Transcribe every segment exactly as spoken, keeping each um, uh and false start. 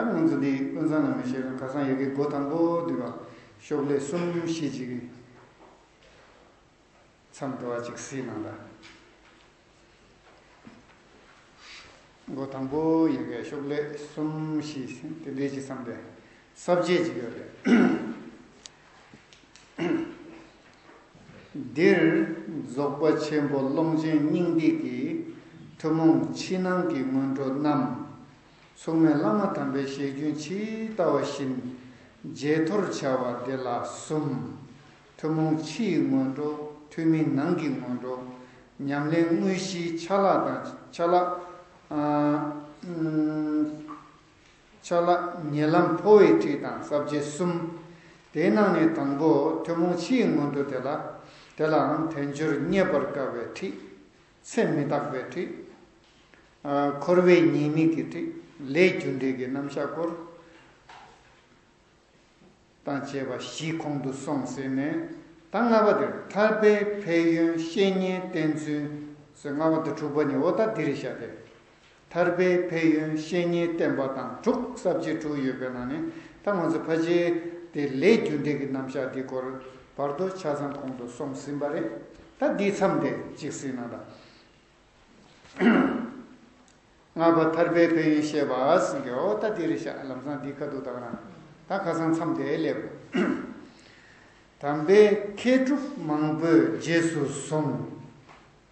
ད་ང་ཚོ་འདི་ཀུན་བཟང་ལ་མི་ཤེས་རུང་ཁ་སང་ཡ་གི་སྒོ་དང་པོ་འདི་བ་ཤོག་ལྷེ་གསུམ་བཞི་ཅིག་གི་མཚམས་འགྲོ་བ་ཅིག་གཟིགས་གནང་ད། སྒོ་དང་པོ་ཡ་གི་ཤོག་ལྷེ་གསུམ་བཞི་དེ་འདྲའི་ཅིག་མཚམས་དེ་ས་བཅད་ཅིག་ཡོད་རེད། འདིར་རྫོགས་པ་ཆེན་པོ་ཀློང་ཆེན་སྙིང་ཐིག་གི་ཐུན་མོང་ཕྱི་ནང་གི་སྔོན་འགྲོ་རྣམས། མཚུངས་མེད་བླ་མ་དམ་པའི་ཞལ་རྒྱུན་ཇི་ལྟ་བ་བཞིན་བརྗེད་ཐོར་བྱ་བ་འདི་ལ་གསུམ། ཐུན་མོང་ཕྱིའི་སྔོན་འགྲོ། ཐུན་མིན་ནང་གི་སྔོན་འགྲོ། ཉམས་ལེན་དངོས་གཞིའི་ཆ་ལག་དང་ཆ་ལག་ཨ། ཨུམ། ཆ་ལག་ཉེ་ལམ་འཕོ་བའི་ཁྲིད་དང་ས་བཅད་གསུམ། དེའི་ནང་ནས་དང་པོ་ཐུན་མོང་ཕྱིའི་སྔོན་འགྲོ་དེ་ལ། དེ་ལའང་དལ་འབྱོར་རྙེད་པར་དཀའ་བའི་ཁྲིད། ཚེ་མི་རྟག་པའི་ཁྲིད། ཨ། འཁོར་བའི་ཉེས་དམིགས་ཀྱི་ཁྲིད། ལས་རྒྱུ་འབྲས་ཀྱི་རྣམ་གཞག་སྐོར། དང་བཅས་པ་བཞི་གོང་དུ་སོང་ཟེར་ནས། ད་ལྔ་པ་དེར་ཐར་པའི་ཕན་ཡོན་བཤེས་གཉེན་བསྟེན་ཚུལ་ཟེར། ལྔ་པ་དང་དྲུག་པ་གཉིས་འོ་ད་འདིར་བཞག་སྟེ། ཐར་པའི་ཕན་ཡོན་བཤེས་གཉེན་བསྟེན་པ་དང་དྲུག་ས་བཅད་དྲུག་ཡོད་པའི་ནང་ནས་ད་ང་ཚོ་ཕལ་ཆེར་དེ་ལས་རྒྱུ་འབྲས་ཀྱི་རྣམ་གཞག་འདི་སྐོར་བར་དུ་ཆ་ཚང་གོང་དུ་སོང་ཟིན་པ་རེད། ད་འདིའི་མཚམས་དེ་གཅིག་གཟིགས་གནང་དང་། ལྔ་པ་ཐར་པའི་ཕན་ཡོན་བཤད་པ་ཟེར་གྱི་འོ་ད་འདི་རེད་ཤག་ལམ་སང་འདི་ཁ་ཐུག་ད་ག་རང་ད་ཁ་སང་མཚམས་དེ་སླེབས། དམ་པའི་མཁས་གྲུབ་མང་པོས་རྗེས་སུ་བཟུང་།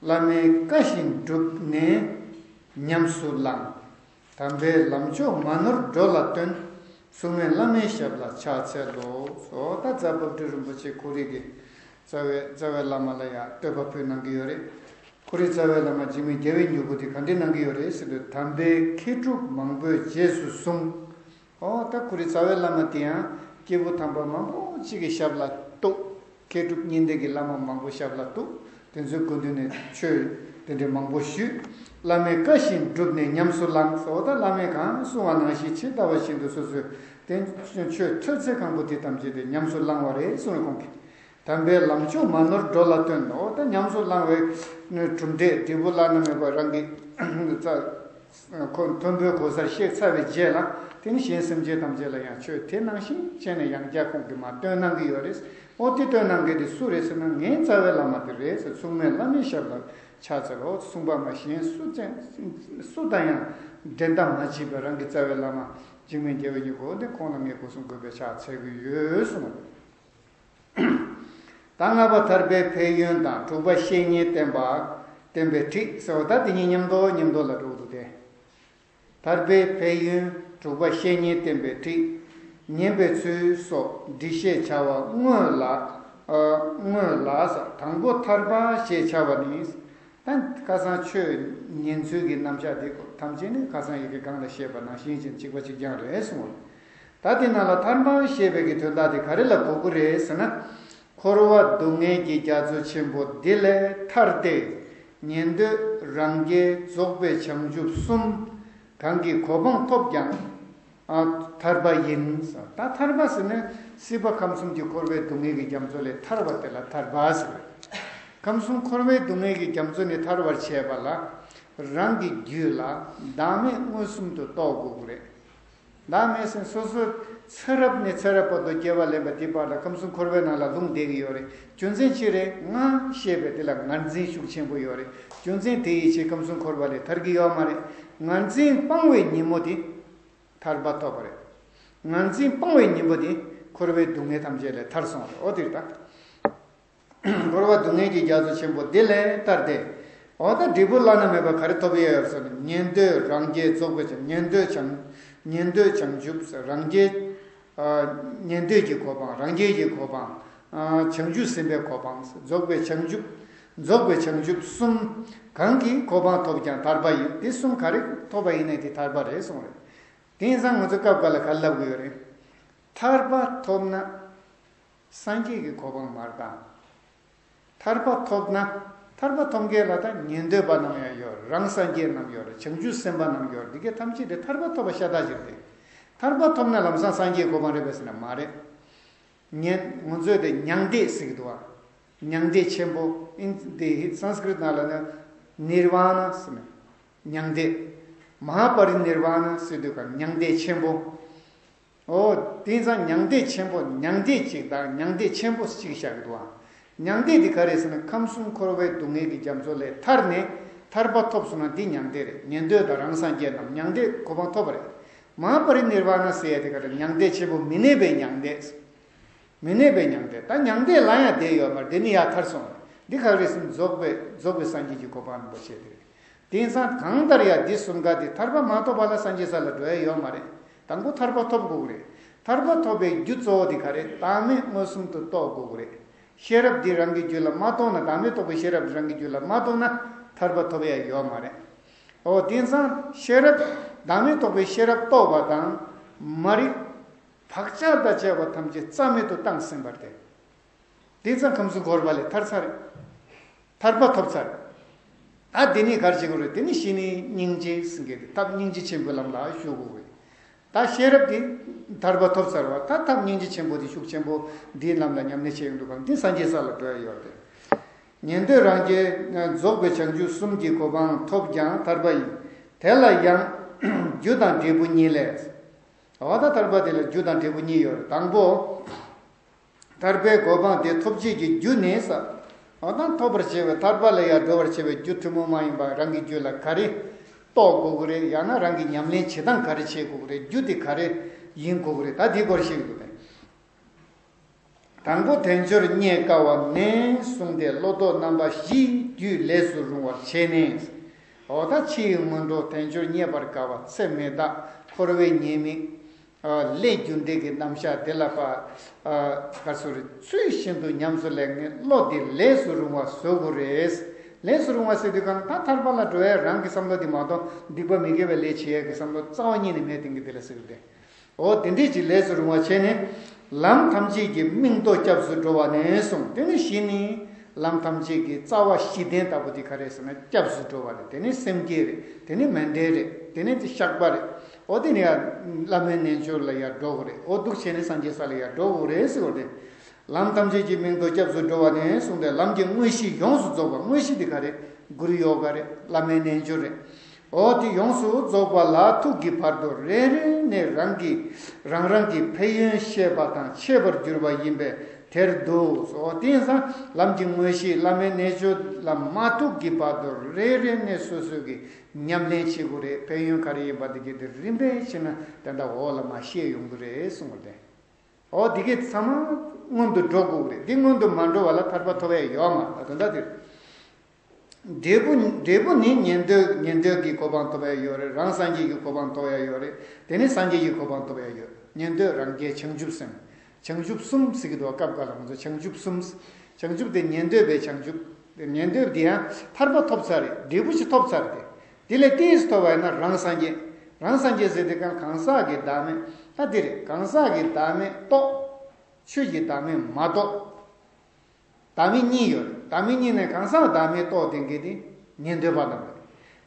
བླ་མའི་བཀའ་བཞིན་བསྒྲུབས་ནས་ཉམས་སུ་བླང་། དམ་པའི་ལམ་མཆོག་མ་ནོར་འགྲོ་ལ་སྟོན། མཚུངས་མེད་བླ་མའི་ཞབས་ལ་ཕྱག་འཚལ་ལོ། འོ་ད་རྫ་དཔལ་སྤྲུལ་རིན་པོ་ཆེ་ཁོ་རང་གི་རྩ་བའི་རྩ་བའི་བླ་མ་ལ་ཡང་བསྟོད་པ་ཕུལ་གནང་གི་ཡོད་རེད། ཁོ་རའི་རྩ་བའི་བླ་མ་འཇིགས་མེད་རྒྱལ་བའི་མྱུ་གུ་དེ་ག་འདྲ་གནང་གི་ཡོད་རེད་ཟེར་དུས། དམ་པའི་མཁས་གྲུབ་མང་པོས་རྗེས་སུ་བཟུང་། འོ་ད་ཁོ་རའི་རྩ་བའི་བླ་མ་དེ་ཡང་སྐྱེས་བུ་དམ་པ་མང་པོ་ཅིག་གི་ཞབས་ལ་གཏུགས། མཁས་གྲུབ་གཉིས་ལྡན་གྱི་བླ་མ་མང་པོ་ཞབས་ལ་གཏུགས། དེ་ཚོའི་སྐུ་མདུན་ནས་ཆོས་དེ་འདྲའི་མང་པོ་ཞུས། བླ་མའི་བཀའ་བཞིན་བསྒྲུབས་ནས་ཉམས་སུ་བླངས། འོ་ད་བླ་མས་གང་གསུང་བ་ནང་བཞིན་ཇི་ལྟ་བ་བཞིན་དུ་སོ་སོས་དེ་ཆོས་ཐོས་ཚད་གང་པོ་དེ་ཐམས་ཅད་དེ་ཉམས་སུ་བླངས་པ་རེད་གསུངས་པའི་ཁོང་གིས། དམ་པའི་ལམ་མཆོག་མ་ནོར་འགྲོ་ལ་སྟོན། འོ་ད་ཉམས་སུ་བླང་བའི་གྲུབ་འབྲས་འབྲས་བུ་བླ་ན་མེད་པ་རང་གི་ཁོ་མཐོན་པོའི་གོ་སར་གཤེགས་ཚར་བའི་རྗེས་ལ། དེ་ནི་གཞན་སེམས་ཅན་ཐམས་ཅད་ལ་ཡང་ཆོས་དེ་ནང་བཞིན་བྱས་ནས་ཡང་བསྐྱར་ཁོང་གིས་མར་སྟོན་གནང་གི་ཡོད་རེད། འོ་དེ་སྟོན་གནང་མཁན་དེ་སུ་རེད་ཟེར་ན། ངའི་རྩ་བའི་བླ་མ་དེ་རེད་ཟེར། མཚུངས་མེད་བླ་མའི་ཞབས་ལ་ཕྱག་འཚལ་ལོ། གསུངས་པ་མ་གཞན་སུ་ཅང་སུ་དང་ཡང་འགྲན་ཟླ་མ་བྱེད་པའི་རང་གི་རྩ་བའི་བླ་མ་འཇིགས་མེད་རྒྱལ་བའི་མྱུ་གུ་འདི་ཁོང་ལ་ངས་སྒོ་གསུམ་གུས་པས་ཕྱག་འཚལ་གྱི་ཡོད་གསུངས། ད་ལྔ་པ་ཐར་པའི་ཕན་ཡོན་དང་དྲུག་པ་བཤེས་གཉེན་བསྟེན་པ་བསྟེན་པའི་ཁྲིད་ཟེར་བ་ད་དེ་གཉིས་མཉམ་དུ་མཉམ་དུ་ལ་འགྲོ་གི་འདུག་སྟེ། ཐར་པའི་ཕན་ཡོན། དྲུག་པ་བཤེས་གཉེན་བསྟེན་པའི་ཁྲིད། ཉན་པའི་ཚུལ་སོགས་འགྲེལ་བཤད་བྱ་བ་དངོས་ལ། ཨ། དངོས་ལ་ཟེར། དང་པོ་ཐར་པ་ཞེས་བྱ་བ་ནི། ད་ཁ་སང་ཆོས་ཉན་ཚུལ་གྱི་རྣམ་གཞག་འདི་ཐམས་ཅད་ནི་ཁ་སང་ཡི་གེ་སྒང་ལ་བཤད་པ་ནང་བཞིན་ཅན་གཅིག་པ་གཅིག་རྐྱང་རེད་གསུངས་པ། ད་དེ་ནང་ལ་ཐར་པ་ཞེས་པའི་གི་དོན་དག་དེ་ག་རེ་ལ་གོ་དགོས་རེད་ཟེར་ན། འཁོར་བ་སྡུག་བསྔལ་གྱི་རྒྱ་མཚོ་ཆེན་པོ་འདི་ལས་ཐར་ཏེ། ཉན་ཐོས་རང་རྒྱལ་རྫོགས་པའི་བྱང་ཆུབ་གསུམ་གང་གི་གོ་འཕང་ཐོབ་ཀྱང་། ཨ། ཐར་པ་ཡིན། ད་ཐར་པ་ཟེར་ན་སྲིད་པ་ཁམས་གསུམ་གྱི་འཁོར་བའི་སྡུག་བསྔལ་གྱི་རྒྱ་མཚོ་ལས་ཐར་བ་དེ་ལ་ཐར་པ་ཟེར། ཁམས་གསུམ་འཁོར་བའི་སྡུག་བསྔལ་གྱི་རྒྱ་མཚོ་ནས་ཐར་བར་བྱེད་པ་ལ། རང་གི་རྒྱུད་ལ་བདག་མེད་མངོན་སུམ་དུ་རྟོགས་དགོས་ཀྱི་རེད། བདག་མེད་ཟེར་སོ་སོ་ཚེ་རབས་ནས་ཚེ་རབས་བར་དུ་སྐྱེ་བ་ལེན་པ་དེ་བར་ལ་ཁམས་གསུམ་འཁོར་བའི་ནང་ལ་ལྷུང་བསྡད་ཀྱི་ཡོད་རེད། རྒྱུ་མཚན་ཅི་རེད། ང་ཞེས་པའི་དེ་ལ་ངར་འཛིན་ཤུགས་ཆེན་པོ་ཡོད་རེད། རྒྱུ་མཚན་དེ་ཡིས་ཆེས་ཁམས་གསུམ་འཁོར་བ་ལས་ཐར་གྱི་ཡོད་མ་རེད། ངར་འཛིན་སྤངས་པའི་ཉིན་མོ་དེ་ཐར་པ་ཐོབ་པ་རེད། ངར་འཛིན་སྤངས་པའི་ཉིན་མོ་དེ་འཁོར་བའི་སྡུག་བསྔལ་ཐམས་ཅད་ལས་ཐར་སོང་བ་རེད། འོ་དེ་རེད་ད། འཁོར་བ་སྡུག་བསྔལ་གྱི་རྒྱ་མཚོ་ཆེན་པོ་འདི་ལས་ཐར་ཏེ། འོ་ད་འབྲས་བུ་བླ་ན་མེད་པ་ག་རེ་ཐོབ་ཡས་ཡོད་ཟེར་ན། ཉན་ཐོས་རང་རྒྱལ་རྫོགས་པའི་བྱང་། ཉན་ཐོས་བྱང་། ཉན་ཐོས་བྱང་ཆུབ་ཟེར། རང་རྒྱལ། ཨ། ཉན་ཐོས་ཀྱི་གོ་འཕང་། རང་རྒྱལ་གྱི་གོ་འཕང་། ཨ། བྱང་ཆུབ་སེམས་དཔའི་གོ་འཕང་ཟེར། རྫོགས་པའི་བྱང་ཆུབ། རྫོགས་པའི་བྱང་ཆུབ་གསུམ་གང་གི་གོ་འཕང་ཐོབ་ཀྱང་ཐར་པ་ཡིན། དེ་གསུམ་ག་རེ་ཐོབ་པ་ཡིན་ནའི་དེ་ཐར་པ་རེད་གསུངས་རེད། དེང་སང་ང་ཚོ་སྐབས་འགའ་ལ་ག་རེ་ལབ་ཀྱི་ཡོད་རེད། ཐར་པ་ཐོབ་ན་སངས་རྒྱས་ཀྱི་གོ་འཕང་མར་བཏང་། ཐར་པ་ཐོབ་ན། ཐར་པ་ཐོབ་མཁན་ལ་ད་ཉན་ཐོས་པ་རྣམས་ཡང་ཡོད་རེད། རང་སངས་རྒྱས་རྣམས་ཡོད་རེད། བྱང་ཆུབ་སེམས་དཔའ་རྣམས་ཡོད་རེད། འདི་གའི་ཐམས་ཅད་དེ་ཐར་པ་ཐོབ་པ་ཤ་སྟག་ཅིག་རེད། ཐར་པ་ཐོབ་ན་ལམ་སང་སངས་རྒྱས་གོ་འཕང་རེད་པས་ཟེར་ན་མ་རེད། ཉན། ང་ཚོས་དེ་མྱང་འདས་ཟེར་གྱི་འདུག་བ། མྱང་འདས་ཆེན་པོ། ཨིན། དེ་སཾ་སྐྲྀཏ་ནང་ལ་ནི་ནིར་ཝཱ་ཎ་ཟེར་ནས། མྱང་འདས། མ་ཧཱ་པ་རི་ནིར་ཝཱ་ན་ཟེར་དུས་ཀ་མྱང་འདས་ཆེན་པོ། ཨོ། དེང་སང་མྱང་འདས་ཆེན་པོ། མྱང་འདས་གཅིག་དང་མྱང་འདས་ཆེན་པོ་གཅིག་བཞག་གི་འདུག་ཨ། མྱང་འདས་དེ་ག་རེ་ཟེར་ན། ཁམས་གསུམ་འཁོར་བའི་སྡུག་བསྔལ་གྱི་རྒྱ་མཚོ་ལས་ཐར་ནས་ཐར་པ་ཐོབ་སོང་ན་འདི་མྱང་འདས་རེད། ཉན་ཐོས་དང་རང་སངས་རྒྱས་རྣམས་མྱང་འདས་གོ་འཕང་ཐོབ་པ་རེད། མ་ཧཱ་པ་རི་ནིར་ཝཱ་ན་ཟེར་ཡ་དེ་ག་རེ། མྱང་འདས་ཆེན་པོ་མི་གནས་པའི་མྱང་འདས། མི་གནས་པའི་མྱང་འདས། ད་མྱང་འདས་ལ་ཡང་བསྡད་ཡོད་མ་རེད། འདི་ནི་ཡར་ཐར་སོང་བ་རེད། འདི་ག་རེ་ཟེར་ན་རྫོགས་པའི་རྫོགས་པའི་སངས་རྒྱས་ཀྱི་གོ་འཕང་རིན་པོ་ཆེ་དེ་རེད། དེང་སང་གང་ལྟར་ཡང་འདི་གསུམ་ཀ་དེ་ཐར་པ་མ་ཐོབ་པ་ལ་སངས་རྒྱས་ས་ལ་འགྲོ་ཡ་ཡོད་མ་རེད། དང་པོ་ཐར་པ་ཐོབ་དགོས་ཀྱི་རེད། ཐར་པ་ཐོབ་པའི་རྒྱུ་གཙོ་བོ་དེ་ག་རེ། བདག་མེད་མངོན་སུམ་དུ་རྟོགས་དགོས་ཀྱི་རེད། ཤེས་རབ་འདི་རང་གི་རྒྱུད་ལ་མ་རྟོགས་ན། བདག་མེད་རྟོགས་པའི་ཤེས་རབ་འདི་རང་གི་རྒྱུད་ལ་མ་རྟོགས་ན་ཐར་པ་ཐོབ་ཡ་ཡོད་མ་རེད། ཨོ། དེང་སང་ཤེས་རབ། བདག་མེད་རྟོགས་པའི་ཤེས་རབ་རྟོགས་པ་དང་། མ་རིག་བག་ཆགས་དང་བཅས་པ་ཐམས་ཅད་རྩ་མེད་དུ་བཏང་ཟིན་པར་ཐལ། དེ་ཙམ་ཁམས་གསུམ་འཁོར་བ་ལས་ཐར་ཚར་རེད། ཐར་པ་ཐོབ་ཚར་རེད། ད་དེ་ནས་ག་རེ་བྱེད་དགོས་རེད། དེ་ནས་གཞི་ནས་སྙིང་རྗེ་ཟེར་མཁན་དེ་ཐབས་སྙིང་རྗེ་ཆེན་པོའི་ལམ་ལ་ཞུགས་དགོས་རེད། ད་ཤེས་རབ་དེ་ཐར་པ་ཐོབ་ཚར་བ། ད་ཐབས་སྙིང་རྗེ་ཆེན་པོ་དེ་ཤུགས་ཆེན་པོ་འདིའི་ལམ་ལ་ཉམས་ལེན་བྱེད་ཡོང་དུས་གང་དེ་སངས་རྒྱས་ས་ལ་འགྲོ་ཡ་ཡོད་རེད། ཉན་ཐོས་རང་རྒྱལ་རྫོགས་པའི་བྱང་ཆུབ་གསུམ་གྱི་གོ་འཕང་ཐོབ་ཀྱང་ཐར་པ་ཡིན། དེ་ལ་ཡང་རྒྱུ་དང་འབྲས་བུ་གཉིས་ལས། འོ། ད་ཐར་པ་དེ་ལ་རྒྱུ་དང་འབྲས་བུ་གཉིས་ཡོད་རེད། དང་པོ། ཐར་པའི་གོ་འཕང་དེ་ཐོབ་བྱེད་ཀྱི་རྒྱུ་ནི་ས། འོ། ད་ཐོབ་པར་བྱེད་པའི་ཐར་པ་ལ་ཡང་འགྲོ་བར་བྱེད་པའི་རྒྱུ་ཐུན་མོང་མ་ཡིན་པ་རང་གི་རྒྱུད་ལ་ག་རེ་རྟོགས་དགོས་ཀྱི་རེད། ཡང་ན་རང་གི་ཉམས་ལེན་བྱེད་སྟངས་ག་རེ་བྱེད་དགོས་ཀྱི་རེད། རྒྱུ་དེ་ག་རེ་ཡིན་དགོས་ཀྱི་རེད། ད་དེའི་སྐོར་ཞིག་འདུག་པས། དང་པོ། དལ་འབྱོར་རྙེད་དཀའ་བ་ནས་བཟུང་སྟེ་བློ་ལྡོག་རྣམ་པ་བཞིའི་རྒྱུད་ལས་སུ་རུང་བར་བྱས་ནས། འོ། ད་ཕྱིའི་སྔོན་འགྲོ། དལ་འབྱོར་རྙེད་པར་དཀའ་བ། ཚེ་མི་རྟག། འཁོར་བའི་ཉེས་དམིགས། ཨ། ལས་རྒྱུ་འབྲས་ཀྱི་རྣམ་གཞག་དེ་ལ་ཕར། ཨ། ག་ཚོད་རེད། ཚུལ་བཞིན་དུ་ཉམས་སུ་ལེན་མཁན་བློ་དེ་ལས་སུ་རུང་བ་བཟོ་དགོས་རེད། ལས་སུ་རུང་བ་ཟེར་དུས་གང་ལ་ད་ཐར་པ་ལ་འགྲོ་ཡ་རང་གི་བསམ་བློ་དེ་མ་གཏོགས་སྡིག་པ་མི་དགེ་བའི་ལས་བྱེད་ཡ་གི་བསམ་བློ་རྩ་བ་ཉིད་ནས་མེད་དེ་གི་དེ་ལ་ཟེར་གི་རེད། འོ། དེ་འདྲས་ཀྱི་ལས་སུ་རུང་བ་བྱས་ནས། ལམ་ཐམས་ཅད་ཀྱི་མིང་མདོ་སྐྱབས་སུ་འགྲོ་བ་ནས་བཟུང་། དེ་ནས་གཞི་ནས་ལམ་ཐམས་ཅད་ཀྱི་རྩ་བ་གཞི་རྟེན་ལྟ་བུ་དེ་ག་རེ་ཟེར་ན་སྐྱབས་སུ་འགྲོ་བ་རེད། དེ་ནས་སེམས་བསྐྱེད་རེད། དེ་ནས་མཎྜལ་རེད། དེ་ནས་དེ་བཤགས་པ་རེད། འོ། དེ་ནས་ཡང་བླ་མའི་རྣལ་འབྱོར་ལ་ཡར་འགྲོ་དགོས་རེད། འོ། འདུག་བྱས་ནས་སངས་རྒྱས་ས་ལ་ཡར་འགྲོ་དགོས་རེད་ཟེར་བ་རེད། ལམ་ཐམས་ཅད་ཀྱི་མིང་མདོ་སྐྱབས་སུ་འགྲོ་བ་ནས་བཟུང་སྟེ་ལམ་གྱི་དངོས་གཞི་ཡོངས་སུ་རྫོགས་པ། དངོས་གཞི་དེ་ག་རེ། གུ་རུ་ཡོ་ག་རེད། བླ་མའི་རྣལ་འབྱོར་རེད། འོ། དེ་ཡོངས་སུ་རྫོགས་པ་ལ་ཐུག་གི་བར་དུ་རེ་རེ་ནས་རང་གིས་རང་རང་གི་ཕན་ཡོན་ཤེས་པ་དང་འཆད་པར་འགྱུར་བ་ཡིན་པས་དེར་འདུག། འོ། དེ་ཡིན་ཙང་ལམ་གྱི་དངོས་གཞི། བླ་མའི་རྣལ་འབྱོར་ལ་མ་ཐུག་གི་བར་དུ་རེ་རེ་ནས་སོ་སོ་གིས་ཉམས་ལེན་བྱེད་དགོས་རེད། ཕན་ཡོན་ག་རེ་ཡིན་པ་དེ་གི་དེ་རིམ་པས་ཕྱིན་ན་དེ་འདྲ་འོག་ལ་མར་ཤེས་ཡོང་གི་རེད་གསུངས་པ་རེད། འོ། དེ་གས་ཚང་མ་སྔོན་དུ་འགྲོ་དགོས་ཀྱི་རེད། འདི་སྔོན་དུ་མ་འགྲོ་བ་ལ་ཐར་པ་ཐོབ་ཡ་ཡོད་མ་རེད། ད་ལྟ་དེ་འབྲས་བུ། འབྲས་བུ་ནི་ཉན་ཐོས། ཉན་ཐོས་ཀྱི་གོ་འཕང་ཐོབ་ཡ་ཡོད་རེད། རང་སངས་རྒྱས་ཀྱི་གོ་འཕང་ཐོབ་ཡ་ཡོད་རེད། དེ་ནས་སངས་རྒྱས་ཀྱི་གོ་འཕང་ཐོབ་ཡ་ཡོད། ཉན་ཐོས་རང་རྒྱལ་བྱང་ཆུབ་སེམས། བྱང་ཆུབ་གསུམ་ཟེར་གྱི་འདུག་བ། སྐབས་འགའ་ལ་ང་ཚོ་བྱང་ཆུབ་གསུམ། བྱང་ཆུབ་དེ་ཉན་ཐོས་པའི་བྱང་ཆུབ། ཉན་ཐོས་དེ་ཡང་ཐར་པ་ཐོབ་ཚར་རེད། འབྲས་བུ་ཞིག་ཐོབ་ཚར་རེད། དེ་ལས་ཏོག་ཙམ་ཐོབ་པ་ཡིན་ན་རང་སངས་རྒྱས། རང་སངས་རྒྱས་ཟེར་དུས་གང་གང་ཟག་གི་བདག་མེད། ད་འདི་རེད། གང་ཟག་གི་བདག་མེད་རྟོགས། ཆོས་ཀྱི་བདག་མེད་མ་རྟོགས། བདག་མེད་གཉིས་ཡོད་རེད། བདག་མེད་གཉིས་ནས་གང་ཟག་བདག་མེད་རྟོགས་བསྡད་མཁན་དེ་ཉན་ཐོས་པ་རྣམས་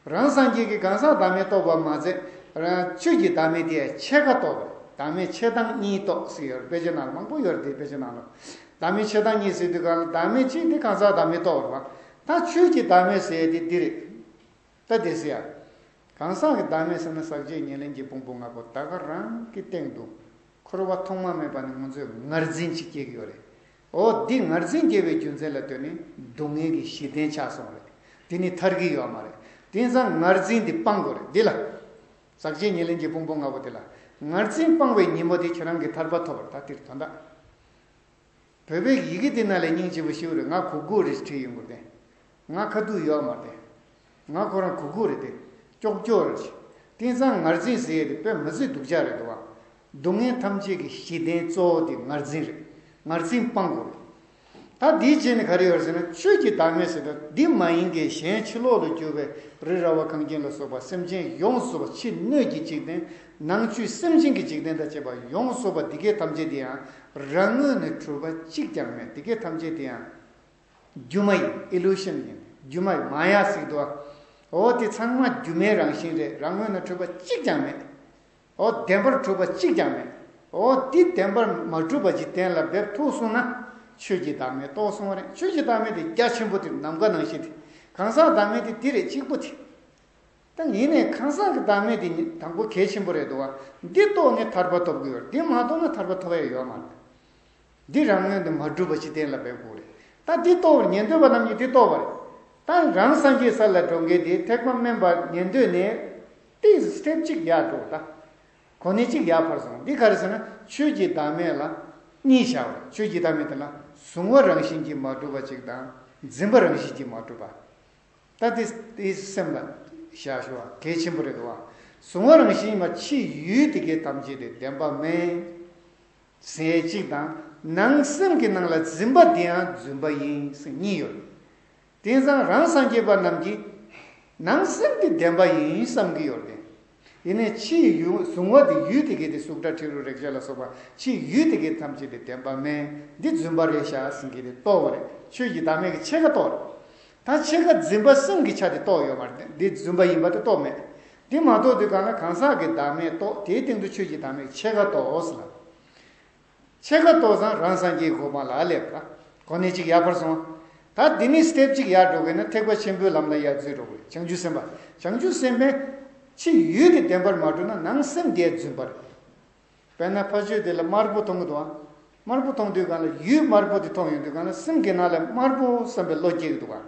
རེད། རང་སངས་རྒྱས་ཀྱིས་གང་ཟག་བདག་མེད་རྟོགས་པ་མ་ཟད། རང་ཆོས་ཀྱི་བདག་མེད་དེ་ཡང་ཕྱེད་ཀ་རྟོགས་པ་རེད། བདག་མེད་ཕྱེད་དང་གཉིས་རྟོགས་ཟེར་ཡོད་རེད། དཔེ་ཆ་ནང་ལ་མང་པོ་ཡོད་རེད། དེ་དཔེ་ཆ་ནང་ལ། བདག་མེད་ཕྱེད་དང་གཉིས་ཟེར་དུས་གང་ལ་བདག་མེད་གཅིག་དེ་གང་ཟག་བདག་མེད་རྟོགས་པ་རེད་པ། ད་ཆོས་ཀྱི་བདག་མེད་ཟེར་ཡ་དེ་འདི་རེད། ད་དེ་ཟེར་ཡ། གང་ཟག་གི་བདག་མེད་ཟེར་ན་ཟག་བཅས་ཉེར་ལེན་གྱི་ཕུང་པོ་ལྔ་པོ་ད་ག་རང་གི་སྟེང་དུ་འཁོར་བ་ཐོག་མ་མེད་པ་ནས་ང་ཚོས་ངར་འཛིན་ཅིག་སྐྱེ་གི་ཡོད་རེད། འོ། འདི་ངར་འཛིན་སྐྱེ་བའི་རྒྱུ་མཚན་ལ་ལྟོས་ནས་སྡུག་བསྔལ་གྱི་གཞི་རྟེན་ཆགས་སོང་རེད། དེ་ནི་ཐར་གྱི་ཡོད་མ་རེད། དེ་ཙང་ངར་འཛིན་འདི་སྤང་དགོས་རེད། འདི་ལ། ཟག་བཅས་ཉེར་ལེན་གྱི་ཕུང་པོ་ལྔ་པོ་དེ་ལ། ངར་འཛིན་སྤངས་པའི་ཉིན་མོ་དེ་ཁྱེད་རང་གི་ཐར་པ་ཐོབ་པར་ད་འདིར་དོན་དག། བོད་པའི་ཡི་གེ་འདི་ནང་ལས་སྙིང་རྗེ་པོ་ཞེ་པོ་རེད། ང་གུ་གུ་རེད་བྲིས་ཡོང་གི་རེད་དེ། ང་ཁ་ཐུག་ཡོད་མ་རེད་དེ། ང་ཁོ་རང་གུ་གུ་རེད་དེ། ཀྱོག་ཀྱོག་རེད། དེང་སང་ངར་འཛིན་ཟེར་ཡས་དེ་དཔེ་མི་སྲིད་སྡུག་ཅག་རེད་འདུག་བ། སྡུག་བསྔལ་ཐམས་ཅད་ཀྱི་གཞི་རྟེན་གཙོ་བོ་དེ་ངར་འཛིན་རེད། ངར་འཛིན་སྤང་དགོས་རེད། ད་འདིའི་རྗེས་ནས་ག་རེ་ཡོད་ཟེར་ན། ཆོས་ཀྱི་བདག་མེད་ཟེར་ན་འདི་མ་ཡིན་གྱི་གཞན་ཕྱི་ལོགས་ལ་གྱུར་པའི་རི་ར་བ་གངས་ཅན་ལ་སོགས་པ་སེམས་ཅན་ཡོངས་སུ་རྫོགས་པ། ཕྱི་སྣོད་ཀྱི་འཇིག་རྟེན། ནང་བཅུད་སེམས་ཅན་གྱི་འཇིག་རྟེན་དང་བཅས་པ་ཡོངས་སུ་རྫོགས་པ་འདི་གའི་ཐམས་ཅད་དེ་ཡང་རང་ངོས་ནས་གྲུབ་པ་གཅིག་ཀྱང་མེད། འདི་གའི་ཐམས་ཅད་དེ་ཡང་སྒྱུ་མ་ཡིན། ཨི་ལུ་ཤན་ཡིན། སྒྱུ་མ་ཡིན། མ་ཡ་ཟེར་གྱི་འདུག་བ། འོ། དེ་ཚང་མ་སྒྱུ་མའི་རང་བཞིན་རེད། རང་ངོས་ནས་གྲུབ་པ་གཅིག་ཀྱང་མེད། འོ། བདེན་པར་གྲུབ་པ་གཅིག་ཀྱང་མེད། འོ། དེ་བདེན་པར་མ་གྲུབ་པ་ཅིག་གཏན་ལ་འབེབས་ཐུབ་སོང་ན་ཆོས་ཀྱི་བདག་མེད་རྟོགས་སོང་བ་རེད། ཆོས་ཀྱི་བདག་མེད་དེ་རྒྱ་ཆེན་པོ་དེ་ནམ་མཁའ་ནང་བཞིན་དེ། གང་ཟག་བདག་མེད་དེ་འདི་རེད། གཅིག་པོ་དེ། ད་ཡིན་ནའི་གང་ཟག་གི་བདག་མེད་དེ་དང་པོ་གལ་ཆེན་པོ་རེད་འདུག་བ། འདི་རྟོགས་ནས་ཐར་པ་ཐོབ་ཀྱི་ཡོད་རེད། འདི་མ་རྟོགས་ན་ཐར་པ་ཐོབ་ཡ་ཡོད་མ་རེད། འདི་རང་ངོས་ནས་མ་གྲུབ་པ་ཅིག་གཏན་ལ་འབེབས་དགོས་རེད། ད་འདི་རྟོགས་པར་ཉན་ཐོས་པ་རྣམས་ཀྱིས་འདི་རྟོགས་པ་རེད། ད་རང་སངས་རྒྱས་ས་ལ་འགྲོ་མཁན་དེ་ཐེག་པ་དམན་པ་ཉན་ཐོས་ནས་ཏིས་སི་ཊེབ་གཅིག་ཡར་འགྲོ་ད། གོ་གནས་གཅིག་ཡར་འཕར་སོང་། འདི་ག་རེ་ཟེར་ན་ཆོས་ཀྱི་བདག་མེད་ལ་གཉིས་བཞག་པ་རེད། ཆོས་ཀྱི་བདག་མེད་དེ་ལ་གཟུང་བ་རང་བཞིན་གྱིས་མ་གྲུབ་པ་གཅིག་དང་འཛིན་པ་རང་བཞིན་གྱིས་མ་གྲུབ་པ། ད་དེ་དེ་སེམས་ལ་བཞག་ཤོག་གལ་ཆེན་པོ་རེད་འདུག་བ། གཟུང་བ་རང་བཞིན་མ་ཕྱི་ཡུལ་དེ་གའི་ཐམས་ཅད་དེ་བདེན་པ་མེད་ཟེར་གཅིག་དང་། ནང་སེམས་ཀྱི་ནང་ལ་འཛིན་པ་དེ་ཡང་རྫུན་པ་ཡིན་ཟེར་གཉིས་ཡོད། དེང་སང་རང་སངས་རྒྱས་པ་རྣམས་ཀྱིས་ནང་སེམས་དེ་བདེན་པ་ཡིན་བསམ་གྱི་ཡོད་དེ། ཡིན་ནའི་ཕྱིའི་ཡུལ་གཟུང་བ་དེ་ཡུལ་དེ་གའི་དེ་གཟུགས་སྒྲ་དྲི་རོ་རེག་བྱ་ལ་སོགས་པ་ཕྱིའི་ཡུལ་དེ་གའི་ཐམས་ཅད་དེ་བདེན་པ་མེད། འདི་རྫུན་པ་རེད་ཤག་ཟེར་གྱི་དེ་རྟོགས་པ་རེད། ཆོས་ཀྱི་བདག་མེད་ཀྱི་ཕྱེད་ཀ་རྟོགས་རེད། ད་ཕྱེད་ཀ་འཛིན་པ་སེམས་ཀྱི་ཆ་དེ་རྟོགས་ཡོད་མ་རེད། འདི་རྫུན་པ་ཡིན་པ་དེ་རྟོགས་མེད། འདི་མ་རྟོགས་དུས་གང་ལ་གང་ཟག་གི་བདག་མེད་རྟོགས། དེའི་སྟེང་དུ་ཆོས་ཀྱི་བདག་མེད་ཕྱེད་ཀ་རྟོགས་ཟེར་ལ། ཕྱེད་ཀ་རྟོགས་ཙང་རང་སངས་རྒྱས་གོ་འཕང་ལ་སླེབས་པ། གོ་གནས་གཅིག་ཡར་འཕར་སོང་། ད་འདི་ནས་སི་ཊེབ་གཅིག་ཡར་འགྲོ་དགོས་ན་ཐེག་པ་ཆེན་པོའི་ལམ་ལ་ཡར་འཛུལ་འགྲོ་དགོས། བྱང་ཆུབ་སེམས་དཔའ། བྱང་ཆུབ་སེམས་དཔའི་ཕྱི་ཡུལ་དེ་བདེན་པར་མ་གྲུབ་ན་ནང་སེམས་དེ་རྫུན་པ་རེད། དཔེར་ན་ཕ་ཆོས་དེ་ལ་དམར་པོ་མཐོང་གི་འདུག་ཨ། དམར་པོ་མཐོང་དུས་གང་ལ་ཡུལ་དམར་པོ་དེ་མཐོང་ཡོང་དུས་གང་ལ་སེམས་ཀྱི་ནང་ལ་དམར་པོ་བསམ་པའི་བློ་སྐྱེ་གི་འདུག་ཨ།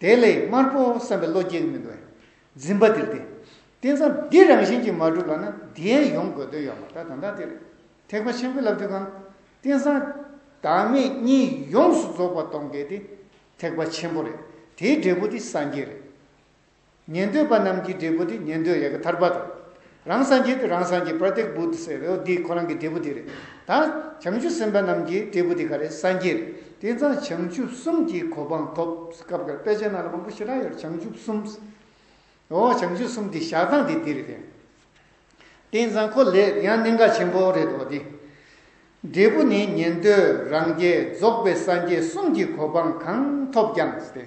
དེ་ལས་དམར་པོ་བསམ་པའི་བློ་སྐྱེ་གི་མི་འདུག་ཨ། འཛིན་པ་དེ་རེད་དེ། དེང་སང་འདི་རང་བཞིན་གྱིས་མ་གྲུབ་ལབ་ན་འདི་ཡང་ཡོང་དགོས་དོན་ཡོད་མ་རེད། ད་ད་ལྟ་དེ་རེད། ཐེག་པ་ཆེན་པོའི་ལབ་དུས་གང་། དེང་སང་བདག་མེད་གཉིས་ཡོངས་སུ་རྫོགས་པ་གཏོང་མཁན་དེ་ཐེག་པ་ཆེན་པོ་རེད། དེའི་འབྲས་བུ་དེ་སངས་རྒྱས་རེད། ཉན་ཐོས་པ་རྣམས་ཀྱི་འབྲས་བུ་དེ་ཉན་ཐོས་ཡ་གི་ཐར་པ་དང་། རང་སངས་རྒྱས་དེ་རང་སངས་རྒྱས་པྲ་ཏིག་བུ་དྷ་ཟེར་རེད། འོ་འདི་ཁོ་རང་གི་འབྲས་བུ་དེ་རེད། ད་བྱང་ཆུབ་སེམས་དཔའ་རྣམས་ཀྱི་འབྲས་བུ་དེ་ག་རེ་སངས་རྒྱས་རེད། དེ་ཙང་བྱང་ཆུབ་གསུམ་གྱི་གོ་འཕང་ཐོབ། སྐབས་འགར་དཔེ་ཆ་ནང་ལ་མང་པོ་ཞེ་དྲག་ཡོད་རེད། བྱང་ཆུབ་གསུམ། འོ་བྱང་ཆུབ་གསུམ་དེ་བཞག་སྟངས་དེ་འདི་རེད་དེ། དེ་ཙང་ཁོ་ལས་ཡང་གནད་འགག་ཆེན་པོ་རེད་དོ་དེ། འབྲས་བུ་ནི་ཉན་ཐོས་རང་རྒྱལ་རྫོགས་པའི་སངས་རྒྱས་གསུམ་གྱི་གོ་འཕང་གང་ཐོབ་ཀྱང་ཟེར་ཏེ།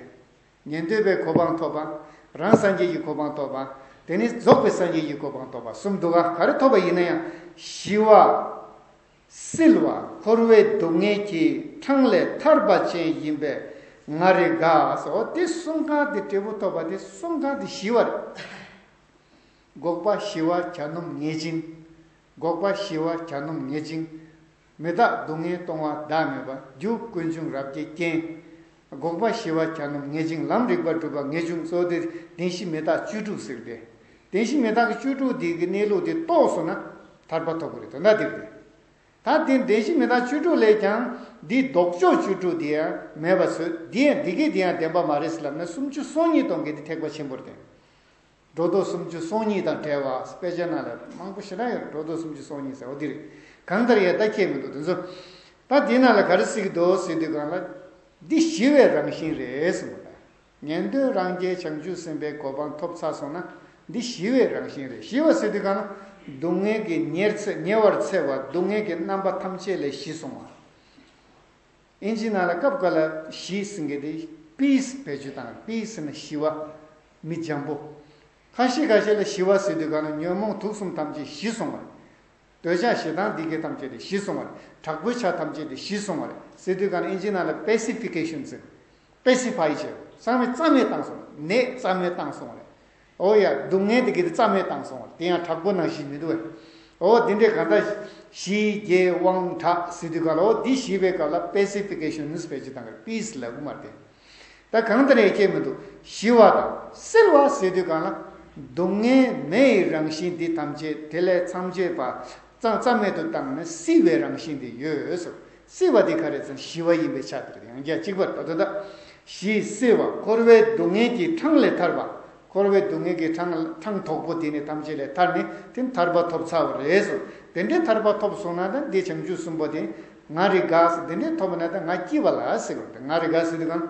ཉན་ཐོས་པའི་གོ་འཕང་ཐོབ་པ། རང་སངས་རྒྱས་ཀྱི་གོ་འཕང་ཐོབ་པ། དེ་ནི་རྫོགས་པའི་སངས་རྒྱས་ཀྱི་གོ་འཕང་ཐོབ་པ་གསུམ་འདུག་ག་ག་རེ་ཐོབ་པ་ཡིན་ན་ཡང་ཞི་བ། བསིལ་བ། འཁོར་བའི་སྡུག་བསྔལ་གྱི་འཕྲང་ལས་ཐར་པ་ཅན་ཡིན་པས་ང་རེ་དགའ་སོ། དེ་གསུམ་ཀ་དེ་འབྲས་བུ་ཐོབ་པ་དེ་གསུམ་ཀ་དེ་ཞི་བ་རེད། འགོག་པ་ཞི་བ་གྱ་ནོམ་ངེས་འབྱིན། འགོག་པ་ཞི་བ་གྱ་ནོམ་ངེས་འབྱིན། མི་རྟག་སྡུག་བསྔལ་གཏོང་བ་བདག་མེད་པ། རྒྱུ་ཀུན་འབྱུང་རབ་ཀྱི་རྐྱེན། འགོག་པ་ཞི་བ་གྱ་ནོམ་ངེས་འབྱིན། ལམ་རིག་པ་སྒྲུབ་པ་ངེས་འབྱུང་གཙོ་བོ་དེ་བདེན་བཞི་མི་རྟག་བཅུ་དྲུག་ཟེར་ཏེ། བདེན་བཞི་མི་རྟག་གི་བཅུ་དྲུག་འདི་གི་གནས་ལུགས་དེ་རྟོགས་སོང་ན་ཐར་པ་ཐོབ་ཀྱི་རེད། དོན་དག་དེ་རེད། ད་དེ་བདེན་བཞི་མི་རྟག་བཅུ་དྲུག་ལས་ཀྱང་འདི་ལྡོག་ཕྱོགས་བཅུ་དྲུག་དེ་ཡང་མེད་པ་བཟོས། འདི་ཡང་འདི་གི་དེ་ཡང་བདེན་པ་མ་རེད་ཟེར་ལབ་ན་སུམ་ཅུ་སོ་གཉིས་གཏོང་མཁན་དེ་ཐེག་པ་ཆེན་པོ་རེད་དེ། སྒྲོ་འདོགས་སུམ་ཅུ་སོ་གཉིས་དང་བྲལ་བ། དཔེ་ཆ་ནང་ལ་མང་པོ་ཞེ་དྲག་ཡོད། སྒྲོ་འདོགས་སུམ་ཅུ་སོ་གཉིས་ཟེར་བ་འདི་རེད། གང་ལྟར་ཡང་ད་ཁྱད་མི་འདུག་དེ་ཚོ། ད་འདི་ནང་ལ་ག་རེ་ཟེར་གྱི་འདུག་ཟེར་དུས་གང་ལ། འདི་ཞི་བའི་རང་བཞིན་རེད་གསུངས་པ་དང་། ཉན་ཐོས་རང་རྒྱལ་བྱང་ཆུབ་སེམས་དཔའི་གོ་འཕང་ཐོབ་ཚར་སོང་ན་འདི་ཞི་བའི་རང་བཞིན་རེད། ཞི་བ་ཟེར་དུས་གང་ལ། སྡུག་བསྔལ་གྱི་ཉེར་འཚེ་ཉེ་བར་འཚེ་བ་སྡུག་བསྔལ་གྱི་རྣམ་པ་ཐམས་ཅད་ལས་ཞི་སོང་བ། ཨིན་ཇི་ནང་ལ་སྐབས་འགའ་ལ་ཞི་ཟེར་མཁན་དེ་པིས་བེད་སྤྱོད་བཏང་། པིས་ཟེར་ན་ཞི་བ། མི་འཇམ་པོ། ཁ་ཤས་ཁ་ཤས་ལ་ཞི་བ་ཟེར་དུས་གང་ལ་ཉོན་མོངས་དུག་གསུམ་ཐམས་ཅད་ཞི་སོང་བ་རེད། འདོད་ཆགས་ཞེ་སྡང་འདི་གའི་ཐམས་ཅད་དེ་ཞི་སོང་བ་རེད། དྲག་པོའི་ཆ་ཐམས་ཅད་དེ་ཞི་སོང་བ་རེད་ཟེར་དུས་གང་ལ་ཨིན་ཇི་ནང་ལ་པེ་སི་ཕི་ཀེ་ཤན་ཟེར། པེ་སི་ཕའི་བྱས། རྩ་མེད་རྩ་མེད་བཏང་སོང་བ་རེད། ནད་རྩ་མེད་བཏང་སོང་བ་རེད། ཨོ་ཡ། སྡུག་བསྔལ་དེ་གི་དེ་རྩ་མེད་བཏང་སོང་བ་རེད། དེ་ཡང་དྲག་པོ་ནང་བཞིན་མི་འདུག་བས། ཨོ་དེ་འདྲའི་གང་ལྟར་ཞི་རྒྱས་དབང་དྲག་ཟེར་དུས་གང་ལ་ཨོ་འདི་ཞི་བའི་སྐབས་ལ་པེ་སི་ཕི་ཀེ་ཤན་ནི་སྤེ་ཅི་དང་པིས་ལབ་གི་མ་རེད། ད་གང་ལྟར་ཡང་ཁྱད་མི་འདུག་ཞི་བ་དང་བསིལ་བ་ཟེར་དུས་གང་ལ། སྡུག་བསྔལ་མེ་ཡི་རང་བཞིན་འདི་ཐམས་ཅད་དེ་ལས་མཚམས་ཆད་པ། རྩ་རྩ་མེད་དུ་བཏང་ནས་བསིལ་བའི་རང་བཞིན་དེ་ཡོད་ཟེར། བསིལ་བ་དེ་ག་རེ་ཟེར་ན་ཞི་བ་ཡིན་པའི་ཆ་དེ་རེད། ཡང་བསྐྱར་གཅིག་པར་ད་ལྟ་ཞི་བསིལ་བ་འཁོར་བའི་སྡུག་བསྔལ་གྱི་འཕྲང་ལས་ཐར་བ། འཁོར་བའི་སྡུག་བསྔལ་གྱི་འཕྲང་འཕྲང་དོག་པོ་དེ་ནས་ཐམས་ཅད་ལས་ཐར་ནས་དེ་ཐར་པ་ཐོབ་ཚར་བ་རེད་ཟེར། དེ་འདྲའི་ཐར་པ་ཐོབ་སོང་ན་ད་འདི་བྱང་ཆུབ་གསུམ་པོ་དེ་ང་རེ་དགའ་ཟེར། དེ་འདྲའི་ཐོབ་ན་ད་ང་སྐྱིད་པ་ལ་ཟེར་བ་རེད། ང་རེ་དགའ་ཟེར་དུས་གང་།